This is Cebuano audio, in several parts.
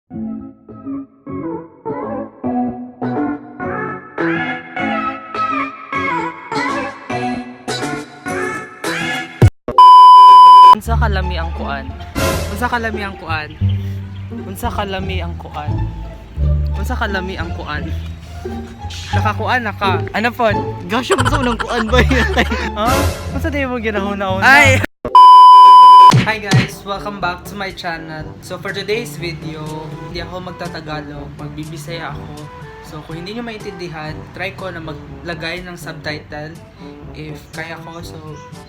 Unsa kalami ang kuan? Unsa kalami ang kuan? Unsa kalami ang kuan? Unsa kalami ang kuan? Nakakuan na ka. Ano po? Gosh, yung sa unang kuan ba yun? Ha? Unsa di mo ginahuna-una? Ay! Hi guys! Welcome back to my channel. So for today's video, hindi ako magtatagalog, magbibisaya ako. So kung hindi nyo maintindihan, try ko na maglagay ng subtitle if kaya ko. So,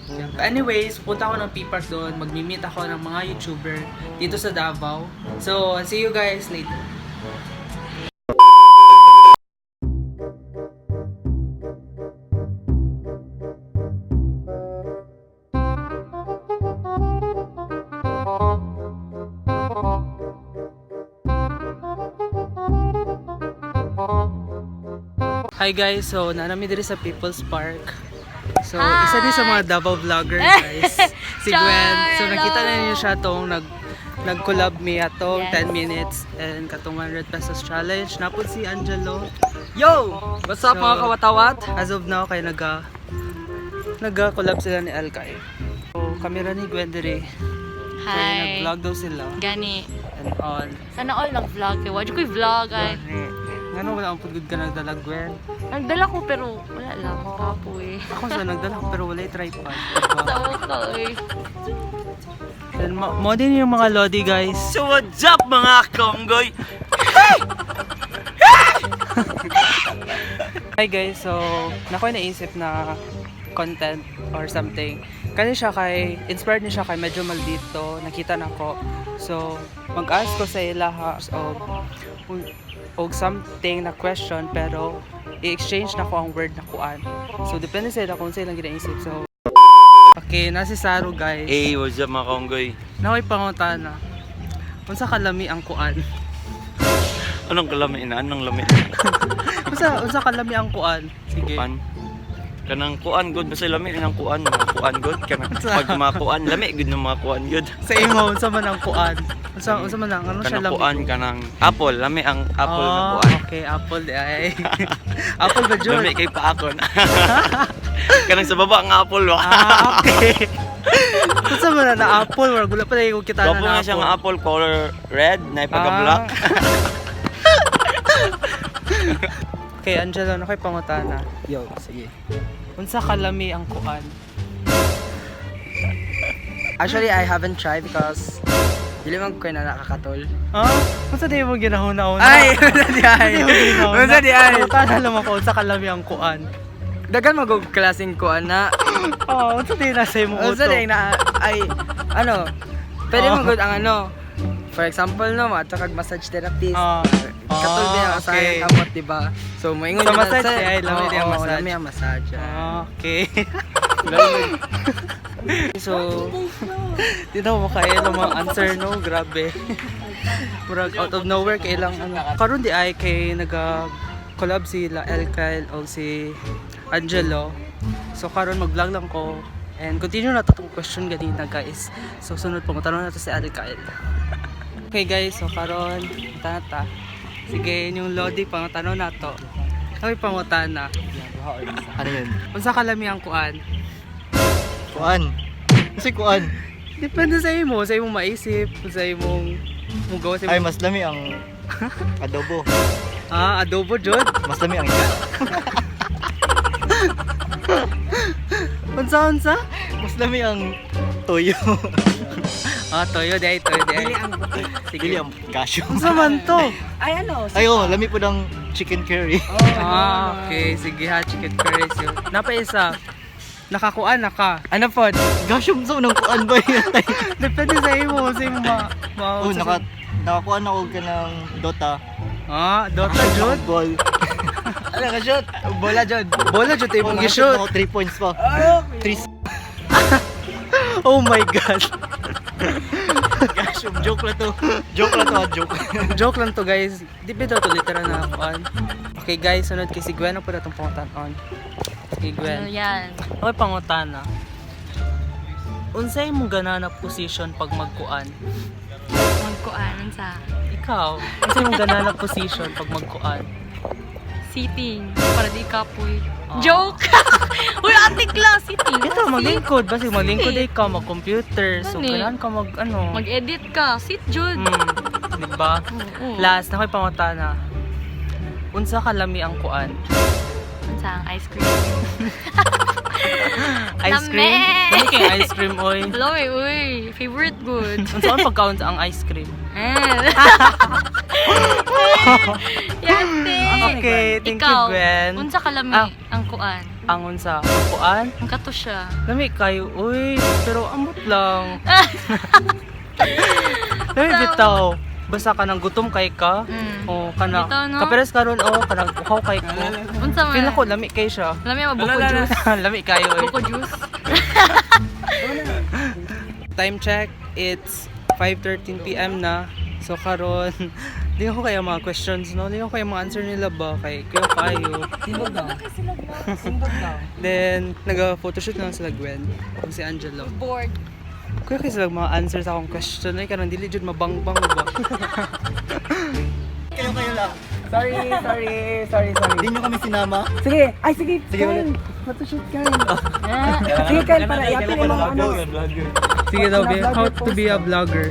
yeah. But anyways, punta ako ng P-Park doon, magmi-meet ako ng mga YouTuber dito sa Davao. So, see you guys later. Hi guys, so nanami diri sa People's Park. So, isa din sa mga Davao vlogger guys, si Gwen. So, Char! nakita na Hello! niyo siya tong nag-collab mi atong Yes. 10 minutes and katong 100 pesos challenge. Napod si Angelo. Yo! What's up, So, mga kawatawat? As of now, kay naga collab sila ni Alkay. So, kamera ni Gwen diri. Kay Hi. nag-vlog daw sila Gani. and all. Sana all nag-vlog kay. Wala ko'y vlog ay. Gani. Ngano wala ang pud ka nagdala, Gwen? Nagdala ko pero wala lang. Kapoy. Ako sa nagdala ko, pero walay tripod. Diba? Tawa ka eh. Then, mo din yung mga lodi, guys. So what's up, mga konggoy? Hi guys, so nakoy naisip na content or something. Kani siya kay inspired ni siya kay medyo maldito, nakita na ko. So mag-ask ko sa ilaha og og something na question pero i-exchange na ko ang word na kuan. So depende sa ila kung sa ilang ginaisip. So okay, na si Saru guys. Hey, what's up, mga konggoy? Nakoy pangutana. Unsa kalami ang kuan? Anong kalami na? Anong lami? Unsa unsa kalami ang kuan? Sige. Kuan. Kanang kuan good basta lami ng kuan, mga kuan good kanang pag mga kuan lami good ng mga kuan good. Sa imo unsa man ang kuan? Unsa unsa man ang ano siya Kanang lami? kuan kanang apple, lami ang apple na Ah, kuan. okay, apple di ay. Apple ba jud? Lami kay paakon. Kanang sa baba ang apple wa. Ah, okay. Unsa man na, na apple, wala wala pa ko kita na Gwapo na nga siya nga apple color red na ipagka-black. Okay, Angelo, na ko'y pangutana. Yo, sige. Unsa kalami ang kuan? Actually, I haven't tried because dili man ko na nakakatol. Ha? Unsa di mo ginahuna-una? Ay! Unsa di ay? Unsa di ay? Pangutana lang ako, unsa kalami ang kuan? Dagan magog klaseng kuan na. Oh, unsa di na sa imong Unsa utok? di na ay ano? Pwede Oh. man gud ang ano. For example no, mato kag massage therapist. Ah. Katol din Ah, ang sa okay. kamot, di ba? So moingon Sa yun na massage, ay, lami di ang Oo, massage. Lami ang massage. Ah, okay. So, di na mo makaila mga answer, no? Grabe. Murag out of nowhere kay ilang ano. Karon di ay kay naga collab si La El Kyle o si Angelo. So karon mag-vlog lang ko and continue na to tong question ganina guys. So sunod po tanong na to si El Kyle. Okay guys, so karon tata. Sige, inyong lodi pangutanong na to. Ay, pangutana. Ano yun? Unsa kalami ang kuan? Kuan. Kasi kuan. Depende sa imong maisip, sa imong mugaw sa Ay, imong mas lami ang adobo. Ah, adobo jud. Mas lami ang isda. Unsa unsa? Mas lami ang toyo. Ah, toyo day, toyo day. Sige. Dili ang kasyo. Unsa man to? Ay ano? Ay, oh, lami po ng chicken curry. Ah, okay. Sige ha, chicken curry. Sige. Napa isa. Nakakuan na ka. Ano po? Gosh, yung sa unang kuan ba yun? Depende sa imo ma Oh, nakakuan ako ka ng Dota. Ah, Dota jud. Ball. Ano ka shoot? Bola jud. Bola jud Oh, imong nakashoot gishoot. ako 3 points pa. 3. Oh my God. Gosh, yung joke lang to. Joke lang to, ah, joke. Joke lang to guys. Di ba daw to literal na kuan? Okay guys, sunod kay si Gwen ang pala itong pangutan-on. Sige Gwen. Ano yan? Okay, pangutana. Unsay imong gana na position pag magkuan? Magkuan sa. Ikaw, unsa imong ganahan na position pag magkuan? Sitting. Para di kapoy. Joke! Uy, ate class, sitting. Ito, maglingkod. Basta maglingkod Sit. ikaw, mag-computer. So, Gani. ganahan ka mag, ano. Mag-edit ka. Sit, jud. Diba? Oo. Last, nakoy pangutana. Unsa kalami ang kuan? Unsa ang ice cream? Ice cream? Lami! Lami kay ice cream, oy. Lami, uy. Favorite good. Unsa ang pagkaon sa ang ice cream? Eh. Yate! Okay, thank you, Ikaw, Gwen. unsa kalami Ah. ang kuan? Ang unsa ang kuan? Ang kato siya. Lami kayo, uy. Pero amot lang. Lami bitaw. Basta ka nang gutom kay ka. O kana. Bitaw, no? Kaperes karon o kanang uhaw kay ko. Unsa man? Feel ako lami kay siya. Lami ang buko juice. Lami kayo eh. Buko juice. Time check, it's 5:13 PM na. So karon, di ko kaya mga questions no, di ko kaya mga answer nila ba kay kuya kayo. Tindog daw. Tindog daw. Then naga-photoshoot lang sila Gwen ug si Angelo. Bored. Kuya kay sila mga answer sa akong question ay kanang dili jud mabangbang ba. Kayo-kayo lang. Sorry, sorry, sorry, sorry. Hindi nyo kami sinama. Sige, ay sige, Sige, Kyle. ulit. Photoshoot, Kyle. Sige, Kyle, para i-appeal mo ang ano. Sige daw, be, how to be a vlogger.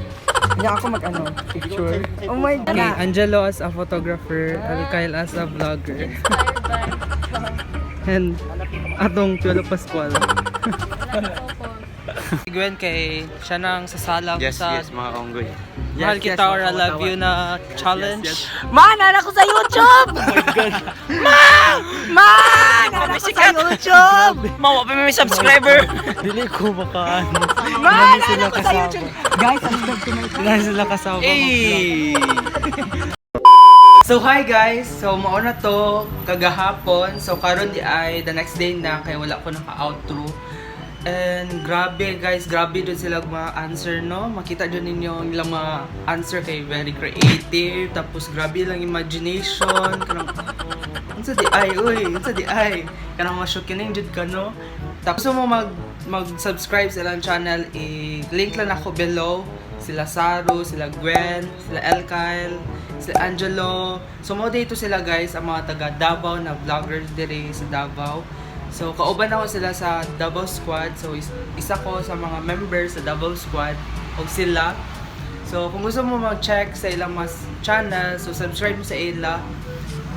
Hindi ako mag-ano, picture. Oh my God. Okay, Angelo as a photographer, Kyle as a vlogger. Inspired by. And atong Piolo Pascual. Si Gwen kay siya nang sasalang Yes, sa yes, mga kaunggoy. Mahal Yes, Kita yes, or I Love You na challenge. Yes, Ma, nana ko sa YouTube! Ma! Ma! Nana ko sa YouTube! Mawa pa may subscriber! Dili ko baka ano. Ma, Hindi sila nana ko sa kasama. YouTube! Guys, subscribe to my Hindi sila kasama. Hey! So hi guys! So mauna to kagahapon. So karon di ay the next day na kay wala ko naka-outro. And grabe guys, grabe dun sila mga answer no. Makita dun ninyo ang ilang mga answer kay very creative. Tapos grabe lang imagination. Kanang unsa di ay uy, unsa di ay. Kanang ma-shock kining jud ka no. Tapos gusto mo mag-subscribe sa ilang channel, i-link lang ako below. Sila Saru, sila Gwen, sila Elkyle, sila Angelo. So mo dito sila guys, ang mga taga Davao na vloggers dire sa Davao. So kauban ako sila sa Davao Squad. So isa ko sa mga members sa Davao Squad og sila. So kung gusto mo mag-check sa ilang mas channel, so subscribe mo sa ila.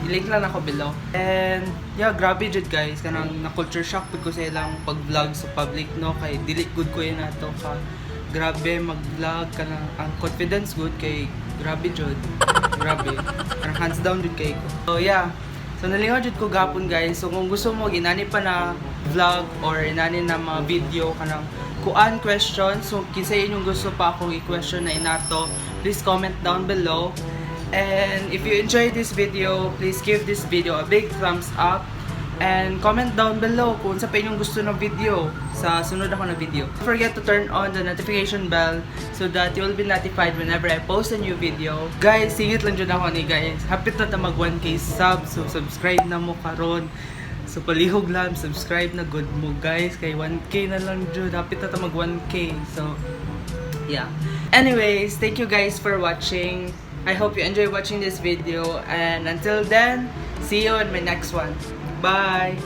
I-link lang ako below. And yeah, grabe jud guys, kanang na culture shock pud ko sa ilang pag-vlog sa public no kay dili good ko yun ato ka. Grabe mag-vlog kanang ang confidence good kay grabe jud. Grabe. Kanang hands down jud kay ko. So yeah. So nalingaw jud ko gapon guys. So kung gusto mo inani pa na vlog or inani na mga video kanang kuan question, so kinsay inyong gusto pa akong i-question na inato, please comment down below. And if you enjoyed this video, please give this video a big thumbs up and comment down below kung sa pa inyong gusto ng video sa sunod ako na video. Don't forget to turn on the notification bell so that you will be notified whenever I post a new video. Guys, singit lang dyan ako ni guys. Hapit na ta mag 1K sub, so subscribe na mo karon. So palihog lang, subscribe na good mo guys. Kay 1K na lang jud. Hapit na ta mag 1K. So yeah. Anyways, thank you guys for watching. I hope you enjoy watching this video and until then, see you in my next one. Bye!